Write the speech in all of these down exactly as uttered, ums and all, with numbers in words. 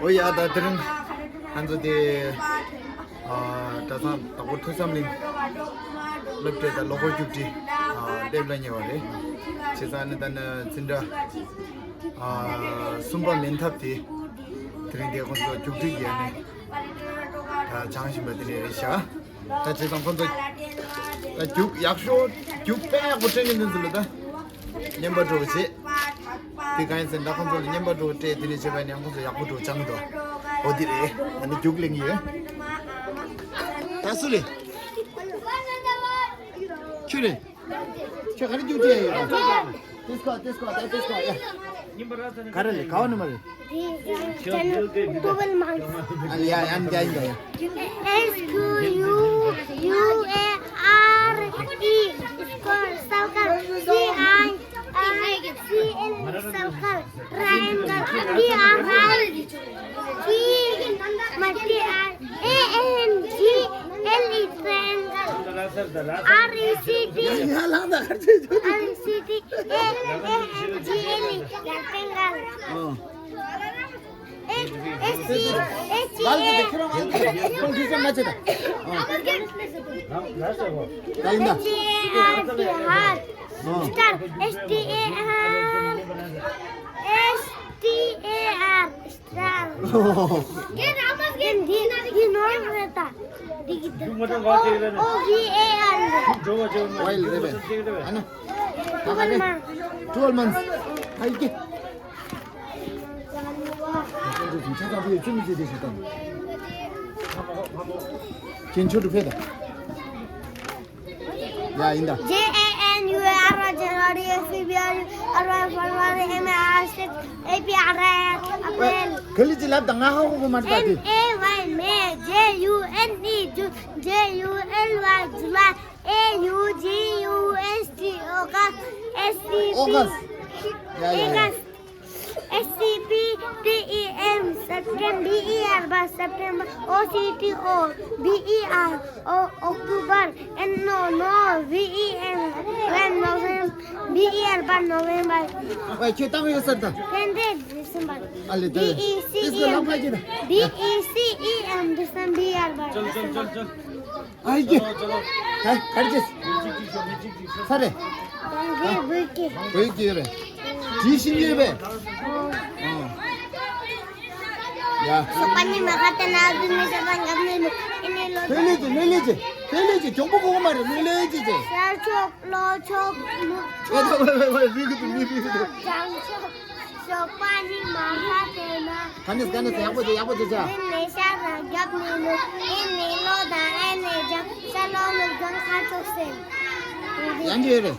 ཨོ་ཡ། ད་དེ་རིང་ང་ཚོ་དེ་ཨ་གྲྭ་ཚང་དྭགས་པོ་ཐོས་བསམ་གླིང་སློབ་གྲྭའི་ད་ལོ་འཁོར་བཅུ་གཅིག་ཨ་སླེབས་ལ་ཉེ་བ་རེད། བྱས་ཙང་ནི་ད་ནི་འཛིན་གྲྭ་ཨ་གསུམ་པ་མིན་ཐབས་དེ་དེ་རིང་དེ་ཁོང་ཚོ་རྒྱུགས་སྤྲོད་ཀྱི་ཨ་ནི་ད་སྦྱང་བཞིན་པ་དེ་འདྲ་རེད་ཤག་ད་བྱས་ཙང་ཁོང་ཚོ་ད་རྒྱུགས་ཡག་ཤོས་རྒྱུགས་དཔེ་ཡག་པོ་སྤྲད་མཁན་དེ་ཚོ་ལ་ད་རྔན་པ་སྤྲོད་པ་བྱེད། དེ་གང་ཡིན་ཟེར་ན་ད་ཁོང་ཚོ་ལ་རྔན་པ་སྤྲོད་པ་སྤྲད། དེ་ནས་བྱས་པ་ཡིན་ན་ཁོང་ཚོ་ཡག་པོ་སྤྲོད་སྦྱང་གི་འདུག་ཨོ་དེ་རེད། ཨ་ནི་རྒྱུགས་ལེན་གྱི་ཡོད། ད་སུ་རེད། ཁྱོད་རེད། ཁྱོད་ག་རེ་རྒྱུགས་སྤྲད་ཡོད། དེ་སྐོར་དེ་སྐོར་ད་དེ་སྐོར་ཡ། ག་རེ་ལས་ག་བ་ནི་མ་རེད། Twelve months. ཨ་ལ་ཡ་ཡ་འདི་ཡིན་ད་ཡ། S Q U U A R E square, circle. C I L C L, circle. Triangle. T R I T, my T R A N G L E, triangle. R E C T, R E C T, A N G L E, rectangle. ཨོ། S T, S T A, ད་ཡིན་ད། S T A R, heart. ཨོ། Star, S T A R, S T A R, star. ཨོ། འདི་འདི་ནོར་རེད་ད། འདི་གི་འདི། O V A R. ཝའི་ལ་རེད་པས། ཨ་ནི། ད་ག་རེ། Twelve months. ཨ་ཡི་ཀེ། ཁྱེད་ཚོ་བོད་ཡིག་ཆུ་མི་ཚེ་དེ་ཞིག་དང་། ཁྱེད་ཆོ་འགྲུབ་ཕེ་དང་། ཡ་ཡིན་ད། J A N U A R Y, January, February, February, March, April, April, April. ག་ལི་ཅི་ལབ་དང་། ང་ཧ་གོ་གོ་མ་ཐག་དེ། M A Y, May. J U N E, June. J U L Y, July. A U G U S T, August. S T P, August. ཡ་ཡ་ཡ། August. S T P T E M, September, B E R, September. O C T O, B E R, O, October. N O, No, V E N, November, B E R, November. ཨ་ཁྱེད་བཏང་ཡོད་ས་ད། Ten days, December. ཨ་ལེ་ད། D E C E M, ཨ་ལེ་ད། D E C E M, December, December. ཨ་ཡི་ཀེ། ཧ་གར་ཅེས། ས་རེ། བོད་ཀྱི། བོད་ཀྱི་རེད། དྲི་ཤིང་ཡོད་པས། ཡ། སོག་པ་ནི་མ་ཁ་ཏ་ན་བི་མི་ས་པ་འགབ་ནི་ལུ་ཨེ་ནི་ལོ། ཕེ་ལེ་ཅི་ཕེ་ལེ་ཅི་ཕེ་ལེ་ཅི་གྱོང་པོ་གོ་མ་རེད། ཕེ་ལེ་ཅི་ཅི། ཤར་ཕྱོགས། ལྷོ་ཕྱོགས། ནུབ་ཕྱོགས། ཨེ་ད་བ་བ་བ་རི་གི་དུ་མི་རི་གི་དུ། བྱང་ཕྱོགས། ཞོགས་པ་ནི་མ་ཧ་དེ་ན། ག་ནས་ག་ནས་ཡག་པོ་བྱེད། ཡག་པོ་བྱེད་བྱ། ཨེ་ནས་ཤར་ར་རྒྱབ་ནས་ལོ། ཨེ་ནས་ལོ་དང་ཨེ་ནས་རྒྱབ། ཤར་ལྷོ་ནུབ་བྱང་ཁ་ཕྱོགས་སེ། ཡང་གི་ཡོད་རེད།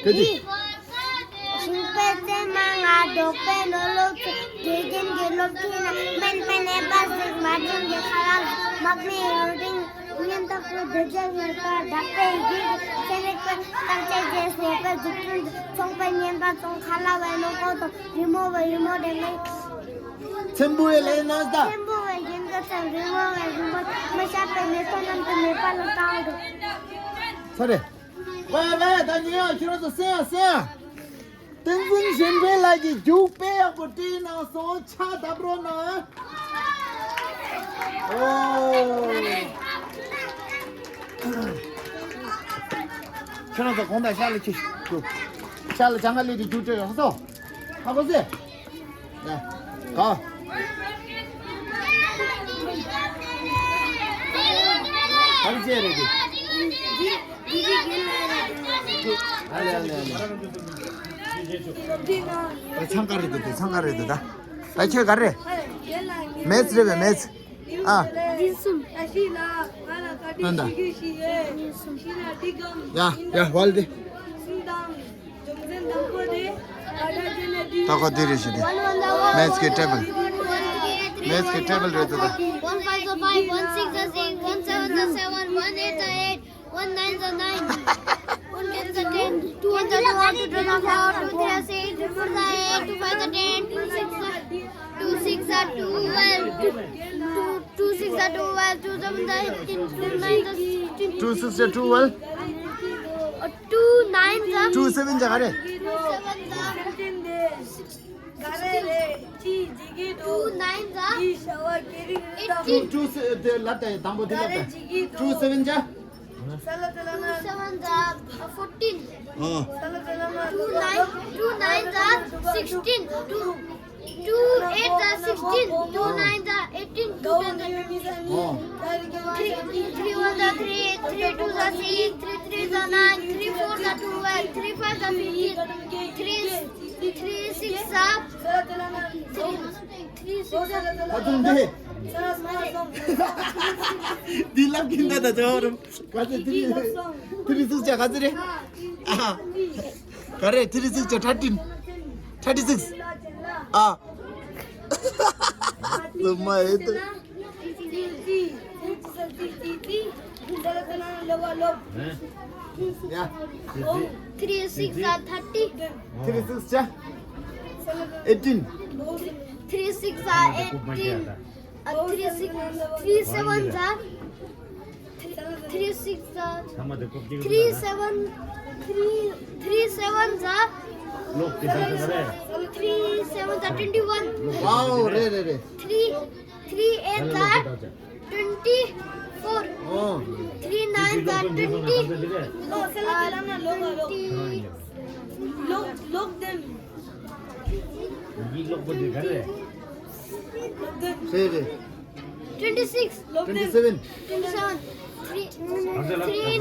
ག་དུས། ཞིང་པའི་རྩེ་མ་ང་འབྲོག་པའི་ནོར་ལུག་ཚོ། དགེ་རྒན་གྱི་སློབ་ཁྲིད་ན། སྨན་པའི་ནད་པ་གཟིགས། མ་བྱན་གྱི་ཁ་ལག་མག་མི་རུ་རིང་། སྙན་གྲགས་པའི་སྡེ་ཚན་ངེས་པ། དག་པའི་རྒྱུད་ཀྱི་ཚན་རིག་པའི་བརྟག་དཔྱད་བྱས། ཟས་པའི་འཛུགས་སྐྲུན་ཚོང་པའི་བརྙན་པར་བཙོང་། ཁ་ལག་པའི་ནོར་ཁོག་དང་། རི་མོ་བའི་རི་མོ་འདྲེན་མའི། ཚེམ་བུ་བའི་ལས་ནོར་ད། ཚེམ་བུ་བའི་རྒྱན་གྱི་ཚེམ། རི་མོ་བའི་རི་མོ། མི་ཤ་པའི་མེ་ཏོག་རྣམས་ཀྱི་མེ་པ་ལ་བཏགས་འདུག་ས་རེ། ཝེ་ཝེ་ད་ཉེ་ཡང་ཁྱེད་རང་ཚོ་གསན་ཡ་གསན་ཡ། བསྟན་འཛིན་གཞན་ཕན་ལགས་ཀྱིས་རྒྱུགས་དཔེ་ཡག་པོ་སྤྲད་གནང་སོང་། ཕྱག་བརྡབ་རོགས་གནང་། ཨོ། ཁྱེད་རང་ཚོ་གོང་དང་ཤར་ལ་ཁྱེར་ཤོག་ཤར་ལ་བྱང་ཁ་ལས་དེ་རྒྱུགས་སྤྲད་ཡོང་སོང་། ཧ་གོ་སོང་། ཡ། ག་ག་རེ་བྱས་རེད་དེ། ཨ་ལེ་ཨ་ལེ་ཨ་ལེ། ཨ་འཚང་ཁ་རེད་དེ། འཚང་ཁ་རེད་དེ་ད། ད་ཁྱོད་ག་རེ། མེད་ཚི་རེད་པས་མེད་ཚི། ཨ། འདི་གསུམ། ཨ་ད། ཡ་ཡ་ཝལ་དེ། ད་ཁོ་དེ་རེད་ཤི་དེ། མེད་ཚི་གི་ཊེ་བལ། མེད་ཚི་གི་ཊེ་བལ་རེད་དེ་ད། One five are five, one six are six, one seven are seven, one eight are eight, one nine are nine, one ten are ten, two ones are two, two twos are four, two threes are six, two fours are eight, two fives are ten, two sixes are, two sixes are twelve, two, two, two sixes are twelve, two sevens are eighteen, two nines are sixteen, two sixes are twelve, uh, two nines are, two sevens are ག་རེ། Two sevens are sixteen. Two, two, se- དེ་ལབ་དང་དང་པོ་དེ་ལབ་དང་། Two seven ཇ། Two seven ཇ་fourteen། ཨོ། Two nine, two nine ཇ་sixteen། Two, two eight ཇ་sixteen། Two nine ཇ eighteen། Two ten ཇ twenty། ཨོ། Three, three one ཇ three, three two ཇ six, three three ཇ nine, three four ཇ twelve, three five ཇ fifteen, three, three six ཇ three, three six ཇ་ད་དུང་འདི། འདི་ལབ་ཀྱིན་ད་ད་ཇོ་རུམ། ག་ཚོད་three, three six ཇ་ག་ཚོད་རེད། ཨ། ག་རེ་three six ཇ་thirteen། Thirty six། ཨ། ལོ་མ་ཨེ་ཏོ། ཡ། Three six ཇ་thirty། Three six ཇ་eighteen། Three six ཇ eighteen། ཨ། Three six, three seven ཇ། Three six ཇ། Three seven, three, three seven ཇ། Three seven ཇ twenty one། ཝའོ། རེད་རེད་རེད། Three, three eight ཇ twenty four། ཨོ། Three nine ཇ twenty། ཨ། Twenty། ལོག་ལོག་དེམ། རེད་རེད། Twenty six། Twenty seven། Twenty seven། Three, three,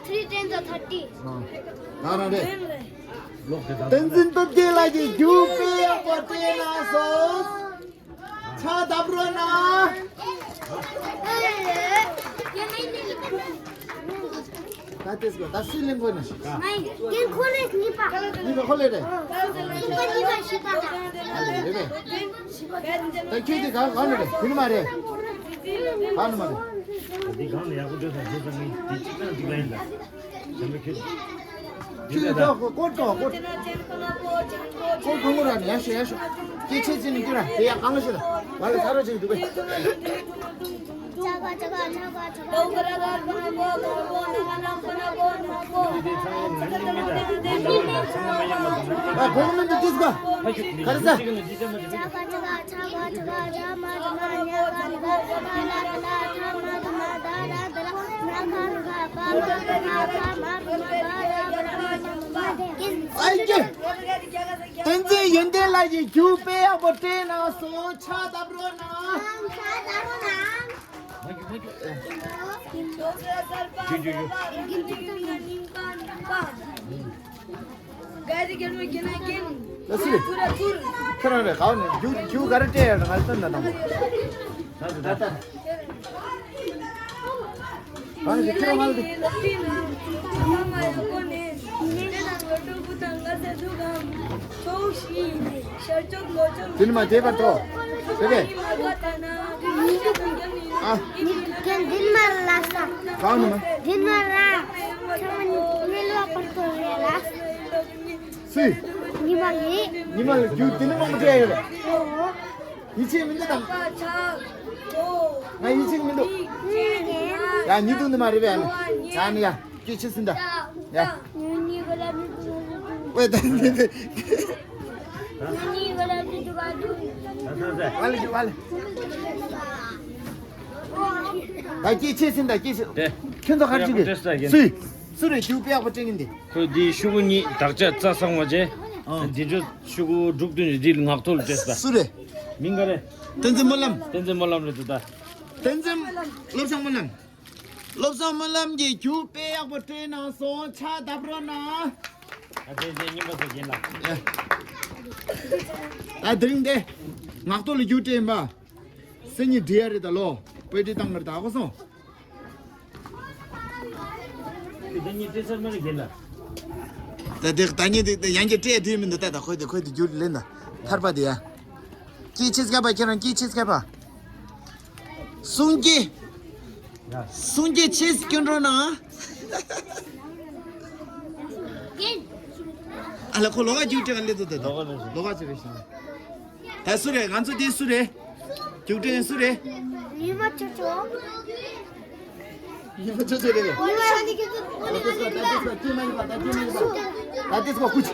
three ten ཇ་thirty། ཨ། ད་རང་རེད། བསྟན་འཛིན་སྟོབས་རྒྱལ་ལགས་ཀྱིས་རྒྱུགས་སྤྲད་ཡག་པོ་སྤྲད་གནང་སོང་། ཕྱག་བརྡབ་རོགས་གནང་། ད་ལྟས་པ་ད་སུས་ལེན་དགོས་ན། ངས་ཁོ་ལས་གཉིས་པ། གཉིས་པ་ཁོ་ལས་རེད། གཉིས་པ་གཉིས་པ་བཞི་པ་དང་། ཨ་ལས་རེད་པས། ད་ཁྱོད་དེ་གང་གང་ནས་རེད། དེ་ནི་མ་རེད། གང་ནས་མ་རེད། འདི་གང་ནས་ཡག་པོ་བཟོས་དང་བཟོས་ཙང་ངས་འདི་གཅིག་ཙམ་འགྲིག་ལ་ཡིན་ད། བྱམས་པ་ཁྱོད། ཁྱོད་དེ་གང་ཀོ་ཀོ་ཀོ་ཀོ་ཀོ་ར་ཡ་ཤོ་ཡ་ཤོ། སྐྱེ་ཆེ་ཅི་ནི་ཀྱུ་ར་དེ་ཡ་གང་ལ་ཤི་ད། ང་ལ་ཚ་རོ་ཅིག་འདུག་གས། ཨའི་ཀྱེ། བསྟན་འཛིན་ཡོན་ཏན་ལགས་ཀྱིས་རྒྱུགས་དཔེ་ཡག་པོ་སྤྲད་གནང་སོང་། ཕྱག་བརྡབ་རོགས་གནང་། ཕྱག་བརྡབ་རོགས་གནང་། ལ་སི། ཁྱོད་རང་རེད། ག་བ་ནས་རྒྱུགས་རྒྱུགས་ག་རེ་སྤྲད་ཡོད་ང་ལ་སྟོན་ན་དང་། ད་ད། ཨ་ནི་ཁྱེད་རང་ལ་དེ་ནི་མ་བྱས་པར་ཐོག་དེ་རེད། ཨ། འདི་མ་ལ་ས། གང་ནི་མ། འདི་མ་ལ། ཚང་མ་ཉི་ལོ་བར་དུ་རེད་ལ། སུས། ཉི་མ་ལ། ཉི་མ་ལ་རྒྱུགས་དེ་ནི་མང་པོ་སྤྲད་ཡོད་རེད། ཨོ། ཡིད་ཆེས་མི་འདུག་དང་། ང་ཡིད་ཆེས་མི་འདུག་ཡ་ཉི་འདུག་ནི་མ་རེད་པས། ཡ་ནི་ཡ་སྐྱེ་ཆེ་ཟིན་ད། ཡ། ཝེ་ད་ནི་ནི། ཝ་ལེ་ཝ་ལེ། ད་སྐྱེ་ཆེ་ཟིན་ད་སྐྱེ་ཆེ། ཁྱོད་ཚོ་ག་རེ་བྱེད་ཀྱི། སུས། སུ་རེད་རྒྱུགས་དཔེ་ཡག་པོ་སྤྲད་མཁན་དེ། ཁོས་འདི་ཤོག་གུ་གཉིས་དག་ཆ་རྩ་ཚང་བ་བྱས། ཨང་། འདི་ཚོ་ཤོག་གུ་དྲུག་བདུན་རེད། འདི་ངག་ཐོག་ལ་བྲིས་པ། སུ་རེད། མིང་ག་རེ། བསྟན་འཛིན་སྨོན་ལམ། བསྟན་འཛིན་སྨོན་ལམ་རེད་འདུག་ད། བསྟན་འཛིན། བློ་བཟང་སྨོན་ལམ། བློ་བཟང་སྨོན་ལམ་གྱིས་རྒྱུགས་དཔེ་ཡག་པོ་སྤྲད་གནང་སོང་། ཕྱག་བརྡབ་རོགས་གནང་། ཨ་དེ་དེ་རྙིང་པ་ཚོ་རྒན་ལགས། ཨ་དེ་རིང་དེ། ངག་ཐོག་ལ་རྒྱུགས་སྤྲད་ཡིན་པ། སེམས་ཉིད་འདྲི་ཡ་རེད་ད་ལོ། དཔེ་ཁྲིད་བཏང་གི་རེད་ད་གོ་སོང་། དེ་ཉིད་སྤྲད་ཚར་མ་རེད་རྒན་ལགས། ད་དེ་ད་ཉིད་དེ་ཡང་གི་སྤྲད་དུས་མི་འདུག་ད་ད་ཁོས་དེ་ཁོས་དེ་རྒྱུགས་ལེན་ད། ཐར་པ་དེ་ཡ། སྐྱེ་ཆེ་སྐད་པ་ཁྱེད་རང་སྐྱེ་ཆེ་སྐད་པ། གསུང་སྐྱེ། གསུང་སྐྱེ་ཆེ་སྐྱོན་འགྲོ་ན། ཨ་ལ་ཁོ་ལོག་ག་རྒྱུགས་སྤྲད་ག་སླེབས་འདུག་ད་ད། ལོག་ག་ལོག་ག་ཅི་རེད་ཤག་ད་སུ་རེད། ང་ཚོ་དེ་སུ་རེད། རྒྱུགས་སྤྲད་མཁན་སུ་རེད། ཉི་མ་ཅོ་ཅོ། ཉི་མ་ཅོ་ཅོ་རེད་པས། ཉི་མ་ནི་ཁྱེད་ཚོ་ད་ལྟ་སྐད་མ་ཉན་པ་ད་སྐད་མ་ཉན་པ། ད་ལྟ་སྐད་མ་ཉན་པ་ཀུ་ཅི།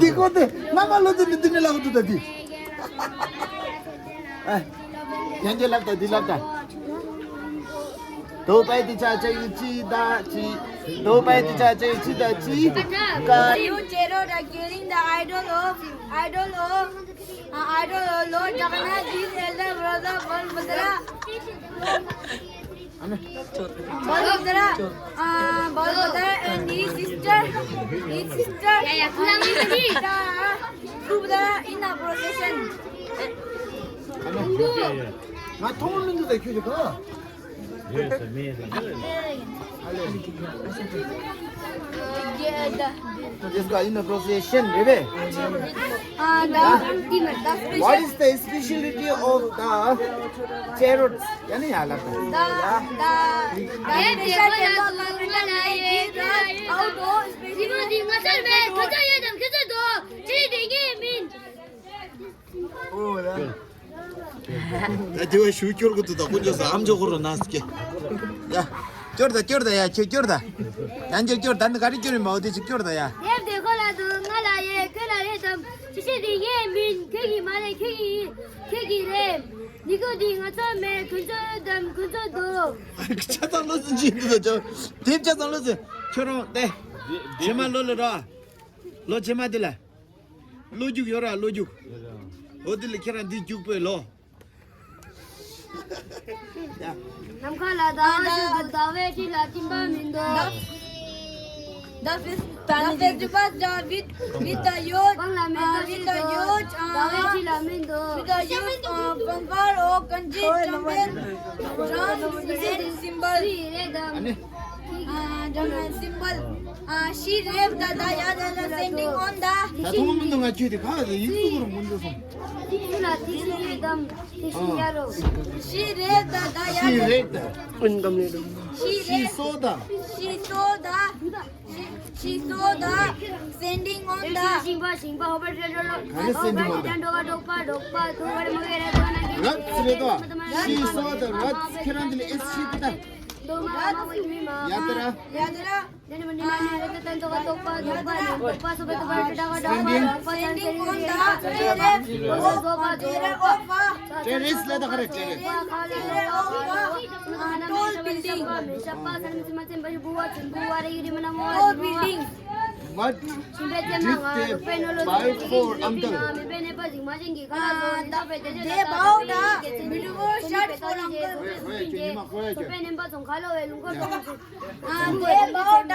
འདི་ཁོ་དེ་ནམ་མཁའ་ལོ་ཙཱ་འདི་འདི་ནས་ལབ་འདུག་ད་འདི། ཨ། ཡང་བསྐྱར་ལབ་ད་འདི་ལབ་ད། དོ་པའི་དེ་ཆ་ཆ་ཡི་ཅི་ད་ཅི། དོ་པའི་དེ་ཆ་ཆ་ཡི་ཅི་ད་ཅི། ཀ། You Cherot are carrying the idol of, idol of, uh, idol of Lord Jagannath, his elder brother Balbhadra. Balbhadra, uh, Balbhadra and his sister, his sister, yeah, yeah, uh, his sister, uh, Subhadra in the procession. ང་མཐོང་མི་འདུག་ད་ཁྱོད་ཀྱི་ག This guy in the procession, རེད་པས། Uh, the, the, what is the speciality of the chariots? ཡ་ནི་ཡ་ལ་the, the, the special temple, the special temple, how to special ད་དེ་བ་ཞུ་སྐྱོར་གི་འདུག་ད་དཀོན་མཆོག་གསུམ་ཨམ་ཅོག་ཁོ་རང་ནང་སྐྱེ། ཡ། སྐྱོར་ད་སྐྱོར་ད་ཡ་ཁྱེད་སྐྱོར་ད། ཡང་ཁྱེད་སྐྱོར་ད་ནི་ག་རེ་སྐྱོར་ཡིན་མ་འོ་དེ་ཅིག་སྐྱོར་ད་ཡ། དེབ་དེ་ཁོ་ལ་འདུག་ང་ལ་ཡེ་ཁྱོད་ལ་རེད་དམ། ཅི་ཞིག་དེ་ངའི་མིན་ཁྱོད་ཀྱི་མ་རེད་ཁྱོད་ཀྱི་ཡིན་ཁྱོད་ཀྱི་རེད། ནི་ཁོ་དེ་ང་ཚོ་མེད་ཁོ་ཚོ་དམ་ཁོ་ཚོ་འདུག་ཆ་ཚང་ལོ་ཟིན་ཅི་འདུག་ད་ཅོ། དེབ་ཆ་ཚང་ལོ་ཟིན་ཁྱོད་རང་ལྟ། རྗེས་མ་ལོ་ལ་ར། ལོ་རྗེས་མ་དེ་ལ། ལོ་རྒྱུག་ཡོད་ར་ལོ་རྒྱུག་འོ་དེ་ལ་ཁྱེད་རང་འདི་རྒྱུག་པོས་ལོ། ནམ་མཁའ་ལ་ཟླ་བ་ཞིག་འདུག་ཟླ་བའི་དཀྱིལ་ལ་སྤྲིན་པ་མི་འདུག The fes- the festival with with the youth, uh, with the youth, uh, with the youth, uh, fanfare or country trumpet, drums and cymbals. ཨ་ནི། ཨ། དྲང་ནས་སིམ་པལ། ཨ། She raved the Dayadala sending on the ད་མཐོང་མི་འདུག་ང་ཁྱོད་དེ་ག་ལ་ཡིག་གཟུགས་རུ་མུན་འདུག་སོང་། ཚིག་ལ་ཐིག་ཤིང་ཡོད་དམ་ཐིག་ཤིང་གཡར་རོ། She raved the She Dayadala. Read the ཨུན་གམ་ནི་འདུག She She raved. Saw the She saw the She, she saw the sending on the ཤིང་པ་ཤིང་པ་ཧོ་པ་ཏྲེ་ཏྲོ་ལོ། ག་རེ་སེན་ཏྲེ་འོང་ད། ཧོ་པ་ཏྲེ་ཏྲོ་ལོ། She saw the rats ཁྱེད་རང་དེ་ལ་ཨེ་སི་ཤི་ཏི་ད། ཡ་ད་ར། ཡ་ད་ར། Standing on the terrace ལ་ད་ག་རེ་ཅེ་རེ། Tall building. Tall building. What did they buy for uncle? Uh, the, they bought a beautiful shirt for uncle. Uh, they bought